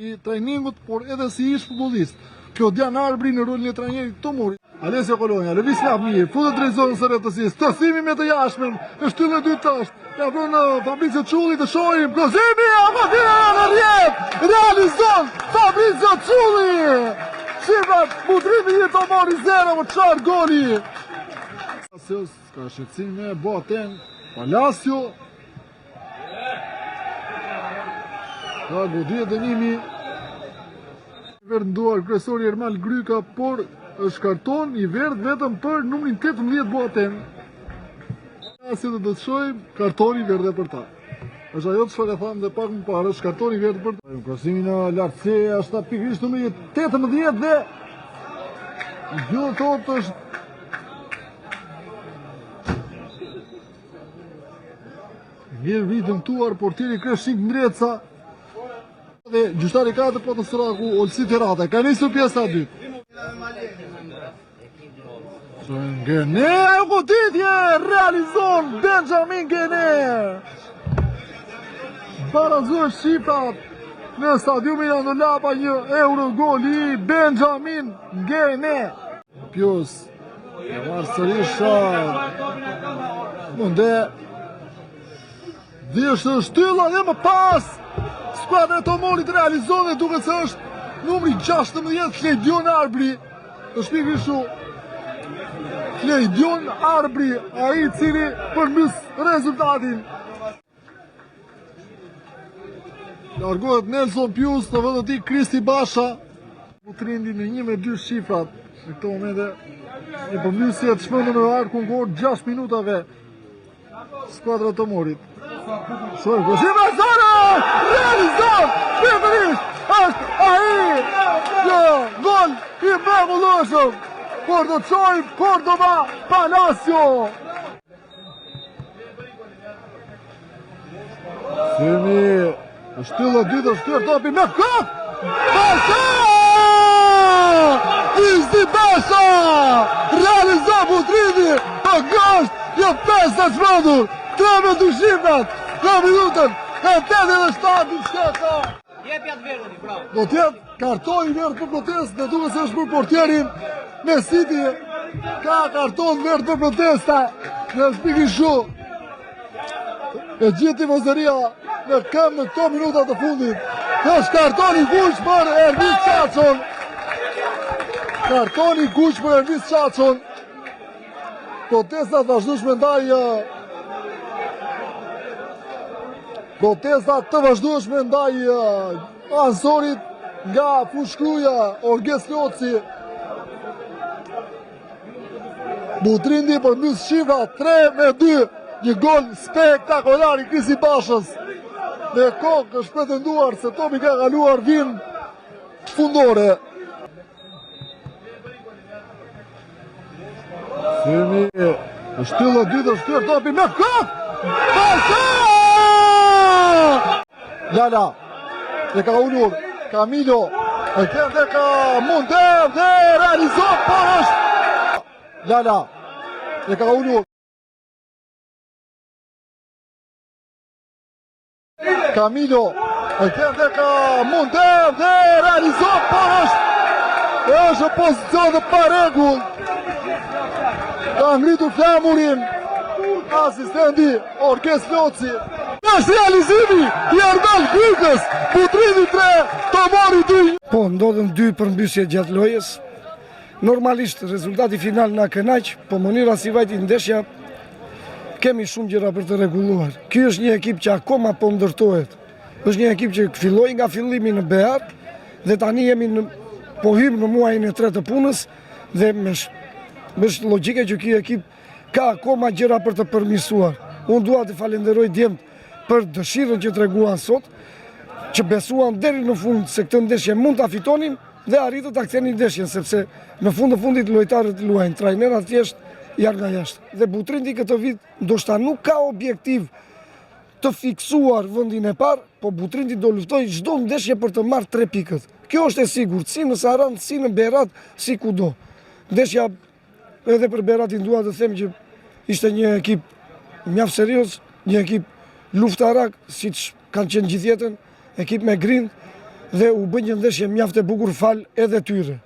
I trajningut, por edhe si ish futbollist. Klodian Arbri në rolin e trajnerit të Tomorit. Alessio Kolonja, lëviz mjaft mirë, futet drejt zonës së rreptësisë, Tosimi me të jashtmen, në shtyllën e dytë është, ia afron Fabrizio Çulli të shohim, Krosimi, apo në rrjetë, realizon Fabrizio Çulli! Shifrat, Butrinti një Tomori 0, më çfarë goli! Palacios, ka shqetësim me Boateng, Palacio, Ka goditje dënimi. Verdhë në duar kryesori Ermal Gryka, por është karton i verdhë vetëm për numrin 18 Boateng. Si do të shohim karton i verdhë për ta. Është ajo çfarë ka thënë dhe pak më parë, është karton i verdhë për ta. Krosimi në lartësi është pikërisht numri 18 dhe jo thotë është Mirë vi dëmtuar portieri Kreshnik Ndreca dhe gjyqtari 4 po të sraku Olsi Tirata. Ka nisur pjesa e dytë. Gene, ajo goditje, realizon Benjamin Gene. Barazohen shifrat në stadiumin Andon Lapa një euro gol i Benjamin Gene. Pius, e marrë sërish Munde Dhe është shtylla dhe më pas Skuadra e Tomorit realizon dhe duket se është numri 16 Kledion Arbri është pikërisht Kledion Arbri ai i cili përmbys rezultatin Largohet Nelson Pius në vend të tij Kristi Basha. Butrinti në 1 me 2 shifrat në këto momente. Një përmbysje të çmendur në harkun kohor 6 minutave. Skuadra e Tomorit. Shohim Gozim Zara! Realizon! Pikërisht është ai! Një gol i mrekullueshëm! Por do të shohim Cordova Palacio! Symi, në shtyllë e dytë është kthyer topi me kokë! Basha! Izi Basha! Realizon Butrinti, po kjo është një festë e çmendur! 3 me 2 shifrat, në minutën e 87 diçka ka! Do të jetë karton i verdhë për protestë dhe duket se është për portierin Mesiti ka karton verdhë për protesta në pikërisht e gjithë tifozeria në këmbë në këto minuta të fundit. Është karton i kuq për Ervis Çaçon. Karton i kuq për Ervis Çaçon. Protesta të vazhdueshme ndaj Protesta të vazhdueshme ndaj anësorit nga Fushë-Kruja, Orges Loci. Butrinti përmbys shifra 3 me 2, një gol spektakolar i Krisi Bashës. Me kokë është pretenduar se topi ka kaluar vijën fundore. Symi, në shtyllë e dytë është kthyer topi me kokë! Basha! Lala, e ka ulur Camilo, e kthen dhe ka munde dhe realizon, por është Lala, e ka ulur Camilo e kthen dhe ka munde dhe realizon por është është në pozicion të parregullt ka ngritur flamurin asistenti Orges Loci është realizimi i Ermal Grykës Butrinti 3 Tomori 2 Po, ndodhën dy përmbysje gjatë lojës Normalisht, rezultati final na kënaq, po mënyra si vajti ndeshja, kemi shumë gjëra për të rregulluar. Ky është një ekip që akoma po ndërtohet. Është një ekip që filloi nga fillimi në Berat dhe tani jemi në po hyjmë në muajin e tretë të punës dhe me është logjike që ky ekip ka akoma gjëra për të përmirësuar. Unë dua të falenderoj djemtë për dëshirën që treguan sot, që besuan deri në fund se këtë ndeshje mund ta fitonin dhe arritën ta kthenin ndeshjen sepse në fund të fundit lojtarët luajnë, trajnerat thjesht janë nga jashtë. Dhe Butrinti këtë vit ndoshta nuk ka objektiv të fiksuar vendin e parë, po Butrinti do luftojë çdo ndeshje për të marrë tre pikët. Kjo është e sigurt, si në Sarandë, si në Berat, si kudo. Ndeshja. Edhe për Beratin dua të them që ishte një ekip mjaft serioz, një ekip luftarak, siç kanë qenë gjithë jetën, ekip me grintë dhe u bë një ndeshje mjaft e bukur falë edhe tyre.